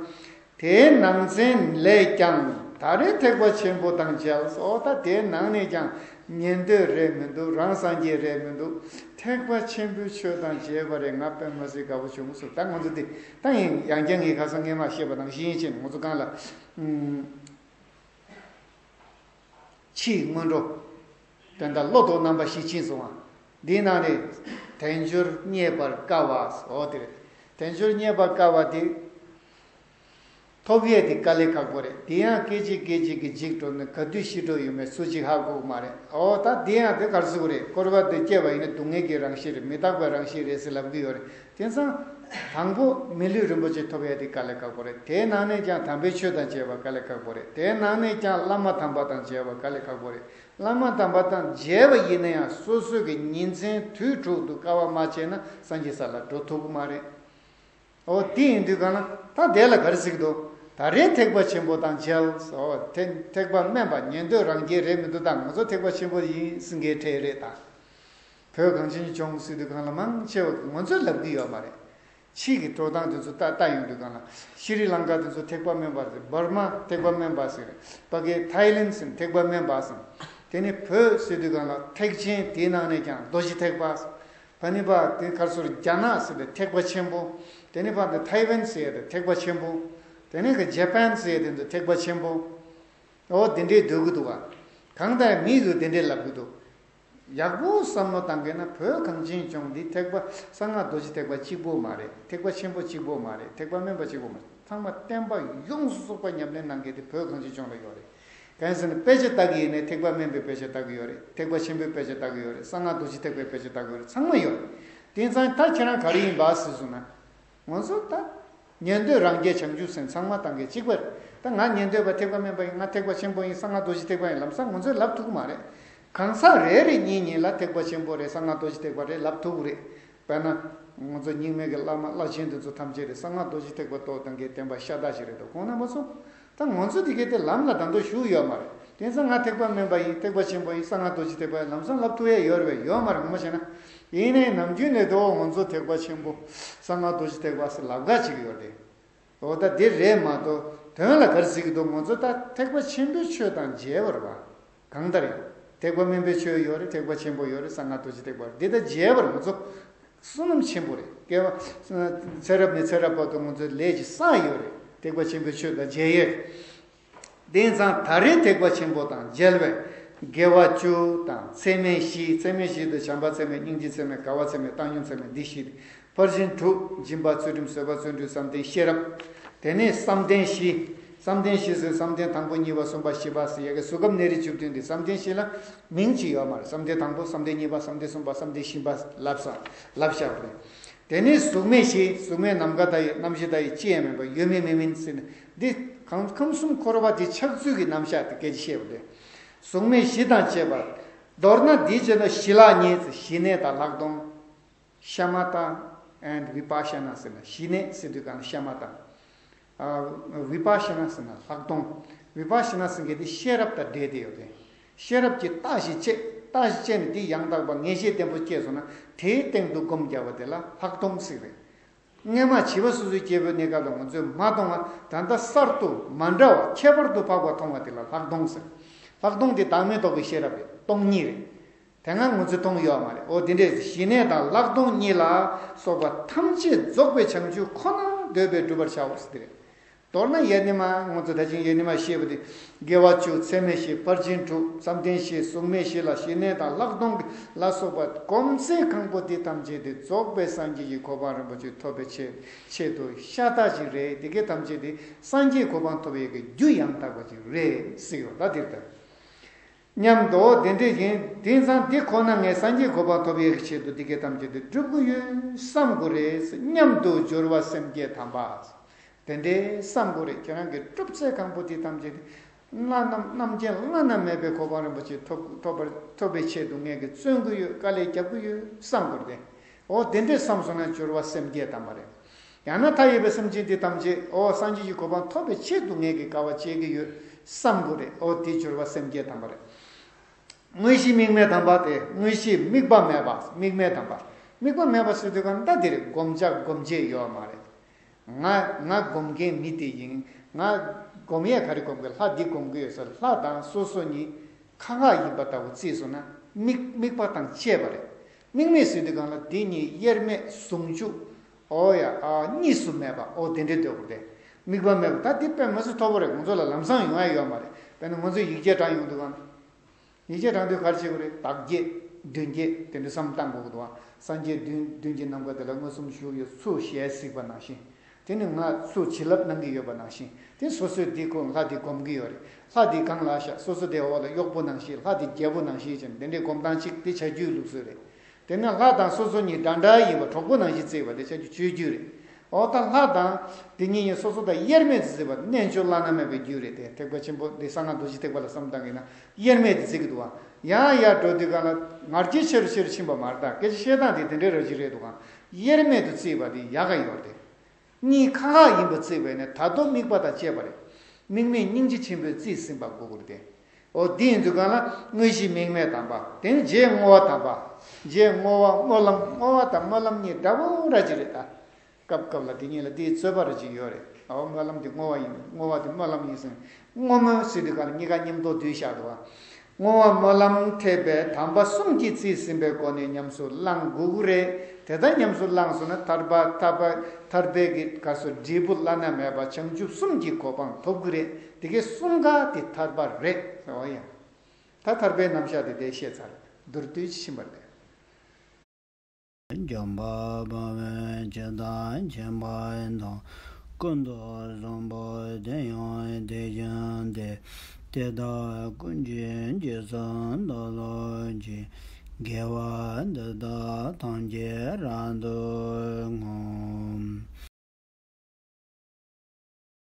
དེའི་ནང་ཚན་ལས་ཀྱང་ད་རེས་ཐེག་པ་ཆེན་པོ་དང་མཇལ་སོ། ད་དེའི་ནང་ནས་ཀྱང་ཉན་ཐོས་རེད་མི་འདུག་རང་སངས་རྒྱས་རེད་མི་འདུག་ཐེག་པ་ཆེན་པོའི་ཆོས་དང་མཇལ་བ་རེད། ང་དཔེ་མ་སྲིད་དགའ་པོ་བྱུང་སོང་། ད་ང་ཚོ་འདི་ད་ཡིན་ཡང་བསྐྱར་ངས་ཁ་སང་སྔས་མ་བཤད་པ་ནང་བཞིན་བྱས་ནས་ང་ཚོ་གང་ལ། ཕྱིའི་སྔོན་འགྲོ། དོན་དག་བློ་ལྡོག་རྣམ་པ་བཞི་ཕྱིན་སོང་བ། འདིའི་ནང་ནས་དལ་འབྱོར་རྙེད་པར་དཀའ་བ་འོ་དེ་རེད། དལ་འབྱོར་རྙེད་པར་དཀའ་བ་དེ། ཐོབ་ཡས་དེ་དཀའ་ལས་ཁག་པོ་རེད། དེ་ཡང་སྐད་ཅིག་སྐད་ཅིག་གིས་འཇིག་འགྲོ་ནས་ག་དུས་ཤི་འགྲོ་ཡོད་མེད་སུ་གཅིག་ཧ་གོ་གི་མ་རེད། ཨོ་ད་དེ་ཡང་དེ་གར་སུ་རེད། འཁོར་བ་འདི་སྐྱེ་བ་ཡིན་ན་སྡུག་བསྔལ་གྱི་རང་བཞིན་རེད། མི་རྟག་པའི་རང་བཞིན་རེད་ཟེར་ལབ་གི་ཡོད་རེད། དེང་སང་དང་པོ་མི་ལུས་རིན་པོ་ཆེ་ཐོབ་ཡས་དེ་དཀའ་ལས་ཁག་པོ་རེད། དེའི་ནང་ནས་ཀྱང་དམ་པའི་ཆོས་དང་མཇལ་བ་དཀའ་ལས་ཁག་པོ་རེད། དེའི་ནང་ནས་ཀྱང་བླ་མ་དམ་པ་དང་མཇལ་བ་དཀའ་ལས་ཁག་པོ་རེད། བླ་མ་དམ་པ་དང་མཇལ་བ་ཡིན་ན་ཡང་སོ་སོ་གི་ཉིན་མཚན་དུས་དྲུག་ཏུ་དཀའ་བ་མ་སྤྱད་ན་སངས་རྒྱས་ས་ལ་འགྲོ་ཐུབ་ཀྱི་མ་རེད། ཨོ་དེ་ཡིན་དུས་གང་ལ་ད་དེ་ལ་ག་རེ་ཟེར་གྱི་འདུག་ད་རེས་ཐེག་པ་ཆེན་པོ་དང་མཇལ། ཨོ་ཐེག་ཐེག་པ་དམན་པ་ཉན་ཐོས་རང་རྒྱལ་རེད་མི་འདུག་ད་ང་ཚོ་ཐེག་པ་ཆེན་པོ་ཡིན་ཟེར་མཁན་གྲས་རེད་ད། བོད་གངས་ཅན་ལྗོངས་ཟེར་དུས་གང་ལ་མང་ཆེ་བ་ང་ཚོས་ལབ་གི་ཡོད་མ་རེད། ཕྱིས་ཀྱི་འགྲོ་སྟངས་དེ་ཚོ་ལྟ་ལྟ་ཡོང་དུས་གང་ལ་ཤྲི་ལང་ཀ་དེ་ཚོ་ཐེག་པ་དམན་པ་ཟེར། འབར་མ་ཐེག་པ་དམན་པ་ཟེར། ཕ་གི་ཐའི་ལེན་ཟེར་ཐེག་པ་དམན་པ་ཟེར། དེ་ནས་བོད་ཟེར་དུས་གང་ལ་ཐེག་ཆེན། དེའི་ནང་ནས་ཀྱང་རྡོ་རྗེ་ཐེག་པ། ཕ་ནི་པ་དེ་གར་སོར་རྒྱ་ནག་ཟེར་ཏེ་ཐེག་པ་ཆེན་པོ། དེ་ནི་པ་འདི་ཐའེ་ཝན་ཟེར་ཏེ་ཐེག་པ་ཆེན་པོ། དེ་ནི་གི་ཇེ་པན་ཟེར་ཏེ་འདི་ཐེག་པ་ཆེན་པོ། ཨོ་དེ་འདྲས་སྡོད་གི་འདུག་བ། གང་ལྟར་མི་གིས་དེ་འདྲས་ལབ་གི་འདུག་ཡག་པོ་བསམ་བློ་བཏང་གི་ན་བོད་གངས་ཅན་ལྗོངས་འདི་ཐེག་པ་གསང་སྔགས་རྡོ་རྗེ་ཐེག་པ་གཅིག་པོ་མ་རེད། ཐེག་པ་ཆེན་པོ་གཅིག་པོ་མ་རེད། ཐེག་པ་དམན་པ་གཅིག་པོ་མ་རེད། ཚང་མ་བསྟན་པ་ཡོངས་སུ་རྫོགས་པ་ཉམས་ལེན་གནང་མཁན་དེ་བོད་གངས་ཅན་ལྗོངས་ལ་ཡོད་རེད། གང་ཡིན་ཟེར་ན་དཔེ་ཆ་ལྟ་གི་ཡིན་ནའི་ཐེག་པ་དམན་པའི་དཔེ་ཆ་ལྟ་གི་ཡོད་རེད། ཐེག་པ་ཆེན་པོའི་དཔེ་ཆ་ལྟ་གི་ཡོད་རེད། གསང་སྔགས་རྡོ་རྗེ་ཐེག་པའི་དཔེ་ཆ་ལྟ་གི་ཡོད་རེད། ཚང་མ་ཡོད་རེད། དེང་སང་ད་ཁྱེད་རང་ག་རེ་ཡིན་པ་ཟེར་སོང་ན། ང་ཚོ་ད་ཉན་ཐོས་རང་རྒྱལ་བྱང་ཆུབ་སེམས་ཚང་མ་བཏང་མཁན་གཅིག་པ་རེད། ད་ང་ཉན་ཐོས་པ་ཐེག་པ་དམན་པ་ཡིན། ང་ཐེག་པ་ཆེན་པོ་ཡིན། གསང་སྔགས་རྡོ་རྗེ་ཐེག་པ་ཡིན་ལབ་ས་ང་ཚོས་ལབ་ཐུབ་ཀྱི་མ་རེད། གང་ཟག་རེ་རེ་གཉིས་གཉིས་ལ་ཐེག་པ་ཆེན་པོ་རེད། གསང་སྔགས་རྡོ་རྗེ་ཐེག་པ་རེད་ལབ་ཐུབ་ཀྱི་རེད། དཔེར་ན། ང་ཚོ་རྙིང་མའི་གི་བླ་མ་བླ་ཆེན་དེ་ཚོ་ཐམས་ཅད་རེད། གསང་སྔགས་རྡོ་རྗེ་ཐེག་པ་ཐོག་བཏང་མཁན་བསྟན་པ་ཤ་སྟག་ཞིག་རེད་འདུག་ཁོང་རྣམ་པ་ཚོ། ད་ང་ཚོ་དེ་གའི་དེ་ལམ་ལ་ད་དུང་ཞུགས་ཡོད་མ་རེད། དེང་སང་ང་ཐེག་པ་དམན་པ་ཡིན། ཐེག་པ་ཆེན་པོ་ཡིན། གསང་སྔགས་རྡོ་རྗེ་ཐེག་པ་ཡིན་ལམ་སང་ལབ་ཐུབ་ཡས་ཡོད་རེད་པས། ཡོད་མ་རེད། ངོ་མ་བྱས་ན། ཡིན་ནའི་ནམ་རྒྱུན་ནས་དོ་ང་ཚོ་ཐེག་པ་ཆེན་པོ་གསང་སྔགས་རྡོ་རྗེ་ཐེག་པ་ཟེར་ལབ་ག་བྱེད་ཀྱི་ཡོད་རེད། འོ་ད་དེ་རེད་མ་གཏོགས་དོན་ལ་ག་རེ་ཟེར་གྱི་འདུག་ང་ཚོ་ད་ཐེག་པ་ཆེན་པོའི་ཆོས་དང་མཇལ་བ་རེད་པ། གང་ལྟར་ཡང་ཐེག་པ་དམན་པའི་ཆོས་ཡོད་རེད། ཐེག་པ་ཆེན་པོ་ཡོད་རེད། གསང་སྔགས་རྡོ་རྗེ་ཐེག་པ་རེད། འདི་ད་མཇལ་བར་ང་ཚོ་བསོད་ནམས་ཆེན་པོ་རེད། སྐྱེ་བ་ཚེ་རབས་ནས་ཚེ་རབས་བར་དུ་ང་ཚོའི་ལས་ཀྱི་བསགས་ཡོད་རེད། ཐེག་པ་ཆེན་པོའི་ཆོས་དང་མཇལ་ཡས། དེང་སང་ད་རེས་ཐེག་པ་ཆེན་པོ་དང་མཇལ་བས་དགེ་བ་བཅུ་དང་ཚད་མེད་བཞི། ཚད་མེད་བཞི་དེ་བྱམས་པ་ཚད་མེད། སྙིང་རྗེ་ཚད་མེད། དགའ་བ་ཚད་མེད། བཏང་སྙོམས་ཚད་མེད། འདི་བཞི་སྟེ། ཕར་ཕྱིན་དྲུག་སྦྱིན་པ་ཚུལ་ཁྲིམས་བཟོད་པ་བརྩོན་འགྲུས་བསམ་གཏན་ཤེས་རབ། དེ་ནས་བསམ་གཏན་བཞི། བསམ་གཏན་བཞི་ཟེར་བསམ་གཏན་དང་པོ་གཉིས་པ་གསུམ་པ་བཞི་པ་ཟེར་ཡ་གི་གཟུགས་སྐབས་གནས་རིས་བཅུ་བདུན་དེ་བསམ་གཏན་བཞི་ལ་མིང་ཅིག་ཡོད་མ་རེད། བསམ་གཏན་དང་པོ་བསམ་གཏན་གཉིས་པ་བསམ་གཏན་གསུམ་པ་བསམ་གཏན་བཞི་པ་ལབ་ས་ལབ་བཞག་པ་རེད། དེ་ནས་གཟུགས་མེད་བཞི། གཟུགས་མེད་ནམ་མཁའ་ལྟ་བུའི་རྣམ་ཤེས་ལྟ་བུའི་ཅི་ཡང་མེད་པ་ཡོད་མིན་མེད་མིན་ཟེར་ནས་འདི་གང་ཁམས་གསུམ་འཁོར་བ་དེ་ཆགས་ཚུལ་གྱི་རྣམ་གཞག་དེ་སྐད་ཆ་བཤད་པ་རེད། གཟུགས་མེད་བཞི་དང་བཅས་པ། མདོར་ན་འདིའི་རྗེས་ལ་ཞི་ལྷག་གཉིས་ཟེར། ཞི་གནས་དང་ལྷག་མཐོང་། ཤ་མ་ཏ་and vipassana ཟེར་ན། ཞི་གནས་ཟེར་དུས་གང་ཤ་མ་ཏ། བི་པ་ཤ་ན་ཟེར་ན་ལྷག་མཐོང་། བི་པ་ཤ་ན་ཟེར་མཁན་དེ་ཤེས་རབ་དང་འབྲེལ་ཏེ་ཡོད་རེད། ཤེས་རབ་ཀྱིས་བརྟག་ཞིབ་བྱེད། བརྟག་ཞིབ་བྱས་ནས་དེ་ཡང་དག་པ་ངེས་ཤེས་བརྟན་པོ་སྐྱེས་སོང་ན་དེའི་སྟེང་དུ་སྒོམ་རྒྱག་པ་དེ་ལ་ལྷག་མཐོང་ཟེར་རེད། སྔོན་མ་བྱིས་པ་སོ་སོའི་སྐྱེ་བོའི་གནས་སྐབས་ལ་ང་ཚོས་མ་མཐོང་བ་ད་ལྟ་གསར་དུ་མ་འདྲ་བ་ཁྱད་པར་དུ་འཕགས་པ་མཐོང་བ་དེ་ལ་ལྷག་མཐོང་ཟེར། ལྷག་མཐོང་དེ་བདག་མེད་རྟོགས་པའི་ཤེས་རབ་རེད། སྟོང་ཉིད་རེད། དེ་སྔ་ང་ཚོས་མཐོང་ཡོད་མ་རེད། འོ་དེ་འདྲས་ཞི་གནས་དང་ལྷག་མཐོང་གཉིས་ལ་སོགས་པ་ཐམས་ཅད་རྫོགས་པའི་བྱང་ཆུབ་ཁོ་ན་འདོད་པས་བསྒྲུབ་པར་བྱའོ་ཟེར་དེ་རེད། མདོར་ན་ཡེ་ནི་མ་ང་ཚོ་ད་ཅིང་ཡེ་ནི་མ་ཤེས་པ་དེ། དགེ་བ་བཅུ། ཚད་མེད་བཞི། ཕར་ཕྱིན་དྲུག་བསམ་གཏན་བཞི། གཟུགས་མེད་བཞི་ལ་ཞི་གནས་དང་ལྷག་མཐོང་ལ་སོགས་པ་སྒོམ་ཚེ་གང་པོ་དེ་ཐམས་ཅད་དེ་རྫོགས་པའི་སངས་རྒྱས་ཀྱི་གོ་འཕང་རིན་པོ་ཆེ་ཐོབ་པའི་ཆེད་ཆེད་དུ་ཤ་སྟག་ཅིག་རེད། དེ་གའི་ཐམས་ཅད་དེ་སངས་རྒྱས་གོ་འཕང་ཐོབ་པའི་གི་རྒྱུ་ཡང་དག་པ་ཅིག་རེད་ཟེར་ཡོད་ད་དེར་ལྟར། སྙམ་དུ་དེ་འདྲ་ཡིན། དེང་སང་འདི་ཁོ་ན་ངས་སངས་རྒྱས་གོ་འཕང་ཐོབ་ཡས་ཀྱི་ཆེད་དུ་འདི་སྐད་ཐམས་ཅད་དེ་སྒྲུབ་ཀྱི་ཡོད་བསམ་དགོས་རེད་སྙམ་དུ་སྦྱོར་བ་སེམས་བསྐྱེད་དམ་པ། དེ་འདྲའི་བསམ་དགོས་རེད། ཁྱེད་རང་གིས་སྒྲུབ་ཚེ་གང་པོ་དེ་ཐམས་ཅད་དེ་བླ་ན་རྣམ་མཁྱེན་བླ་ན་མེད་པའི་གོ་འཕང་རིན་པོ་ཆེ་ཐོབ་ཐོབ་པར་ཐོབ་པའི་ཆེད་དུ་ངས་ཀྱི་བརྩོན་གྱི་ཡོད། དཀའ་ལས་རྒྱབ་ཀྱི་ཡོད་བསམ་དགོས་རེད། འོ་དེ་འདྲས་བསམ་སོང་ན་སྦྱོར་བ་སེམས་བསྐྱེད་དམ་པ་རེད། ཡང་ན་མཐའ་ཡས་པའི་སེམས་ཅན་འདི་ཐམས་ཅད་ཨོ་སངས་རྒྱས་ཀྱི་གོ་འཕང་ཐོབ་པའི་ཆེད་དུ་ངས་ཀྱི་དཀའ་བ་སྤྱད་ཀྱི་ཡོད་བསམ་དགོས་རེད། ཨོ་དེ་སྦྱོར་བ་སེམས་བསྐྱེད་དམ་པ་རེད། དངོས་གཞི་དམིགས་མེད་དམ་པ་དེ། དངོས་གཞི་དམིགས་པ་མེད་པ་དམིགས་མེད་དམ་པ། དམིགས་པ་མེད་པ་ཟེར་དུས་གང་ལྟ་དེ་རེད། བསྒོམ་བྱ་སྒོམ་བྱེད་ཡོད་མ་རེད། ང་ང་སྒོམ་མཁན་མི་དེ་ཡིན། ང་སྒོམ་ཡས་ག་རེ་སྒོམ་གི། ལྷ་འདི་སྒོམ་གི་ཡོད་ཟེར། ལྷ་དང་སོ་སོ་གཉིས་ཁ་ཁ་ཡིན་པ་ལྟ་བུ་བརྩིས་སོང་ན་དམིགས་དམིགས་པ་དང་བཅས་པ་རེད། དམིགས་མེད་ཟེར་དུས་གང་ལ་འདི་གཉིས་དབྱེར་མེད་ཟུང་འཇུག་ཨོ་ཡ་ཨ་གཉིས་སུ་མེད་པ། ཨོ་དེ་འདྲའི་འདོད་དགོས་ཏེ། དམིགས་པ་མེད་པ་ད་འདི་དཔེ་མི་སྲིད་མཐོ་པོ་རེད། ང་ཚོ་ལ་ལམ་སང་ཡོང་ཡ་ཡོད་མ་རེད། དཔེར་ན་ང་ཚོས་ཡིག་ཆ་དྲངས་ཡོང་དུས་གང་། ཡིག་ཆ་དྲངས་དུས་ག་རེ་བྱེད་དགོས་རེད། བདག་བསྐྱེད་མདུན་བསྐྱེད་དེ་འདྲ་བསམ་བཏང་དགོས་ཀྱི་འདུག་ཨ། སངས་རྒྱས་མདུན་མདུན་གྱི་ནམ་མཁའ་དེ་ལ་མངོན་སུམ་བཞུགས་ཡོད་ཚུལ་ཞལ་གཟིགས་པ་ནང་བཞིན། དེ་ནི་ང་ཚོ་བྱིན་རླབས་གནང་གི་ཡོད་པ་ནང་བཞིན། དེ་སོ་སོས་དེ་ཁོ་ལྷ་དེ་སྒོམ་གི་ཡོད་རེད། ལྷ་དེ་གང་ལ་བཞག་སོ་སོ་དེ་འོག་ལ་གཡོག་པོ་ནང་བཞིན། ལྷ་དེ་རྒྱལ་པོ་ནང་བཞིན་བྱས་ནས་དེ་འདྲའི་སྒོམ་སྟངས་གཅིག་དེ་བྱ་རྒྱུའི་ལུགས་སྲོལ་རེད། དེ་ནས་ལྷ་དང་སོ་སོ་གཉིས་འདྲ་འདྲ་ཡིན་པ་གྲོགས་པོ་ནང་བཞིན་བརྩིས་པ་དེ་བྱ་རྒྱུ་སྤྱོད་རྒྱུ་རེད། འོ་ད་ལྷ་དང་དེ་གཉིས་གཉིས་སོ་སོ་དང་དབྱེར་མེད་དུ་བརྩིས་པ་རྣལ་འབྱོར་བླ་ན་མེད་པའི་རྒྱུ་རེད་དེ། ཐེག་པ་ཆེན་པོ་འདི་གསང་སྔགས་རྡོ་རྗེ་ཐེག་པ་ལ་བསམ་བཏང་གི་ན་དབྱེར་མེད་དུ་བརྩི་གི་འདུག་བ། ཡང་ཡར་འགྲོ་དུས་གང་ལ་ང་རྒྱལ་ཆེ་རུ་ཆེ་རུ་ཕྱིན་པ་མ་རེད། ད་སྐད་ཆ་བཤད་སྟངས་དེ་དེ་འདྲའི་ར་ཅིག་རེད་འདུག་ག། དབྱེར་མེད་དུ་བརྩིས་པ་དེ་ཡག་ག་ཡོད་རེད་དེ། གཉིས་ཁ་ཁ་ཡིན་པ་བརྩིས་པས་ནི་ད་དོ་དམིགས་པ་དང་བཅས་པ་རེད། དམིགས་མེད་སྙིང་རྗེ་ཆེན་པོས་རྩིས་ཟིན་པ་དགོས་ཀྱི་རེད་དེ། འོ་འདི་ཡིན་དུས་གང་ལ་དངོས་གཞི་དམིགས་མེད་དམ་པ། དེ་ནས་རྗེས་བསྔོ་བ་དམ་པ། རྗེས་བསྔོ་བ་སྨོན་ལམ། བསྔོ་བ་དང་སྨོན་ལམ་གཉིས་འདྲ་པོ་ར་ཅིག་རེད་ད། སྐབས་སྐབས་ལ་དེ་གཉིས་ལ་དེའི་རྩོད་པ་ར་ཅིག་ཡོད་རེད། འོ་སྨོན་ལམ་དེ་བསྔོ་བ་ཡིན། བསྔོ་བ་དེ་སྨོན་ལམ་ཡིན་ཟེར། བསྔོ་སྨོན་ཟེར་དུས་གང་ལ་གཉིས་ཀ་མཉམ་དུ་བསྡུས་བཞག་འདུག་བ། བསྔོ་བ་སྨོན་ལམ་ཐེག་པའི་དམ་པ་གསུམ་གྱིས་རྩིས་ཟིན་པའི་སྒོ་ནས་ཉམས་སུ་བླང་དགོས་ཀྱི་རེད། དེ་ལྟར་ཉམས་སུ་བླངས་སོང་ན་ཐར་པ་ཐར་པ་ཐར་པའི་གི་ག་སོ་འབྲས་བུ་བླ་ན་མེད་པ་བྱང་ཆུབ་གསུམ་གྱི་གོ་འཕང་ཐོབ་ཀྱི་རེད། དེ་གའི་གསུམ་ཀ་དེ་ཐར་པ་རེད། འོ་ཡ། ད་ཐར་པའི་རྣམ་གཞག་དེ་དེ་བཤད་ཚར། མདོར་བསྡུས་ཕྱིན་པ་རེད། འཇམ་དཔལ་དཔའ་བོས་ཇི་ལྟར་མཁྱེན་པ་དང་། ཀུན་ཏུ་བཟང་པོ་དེ་ཡང་དེ་བཞིན་ཏེ། དེ་དག་ཀུན་གྱི་རྗེས་སུ་བདག་སློབ་ཅིང་། དགེ་བ་འདི་དག་ཐམས་ཅད་རབ་ཏུ་བསྔོ།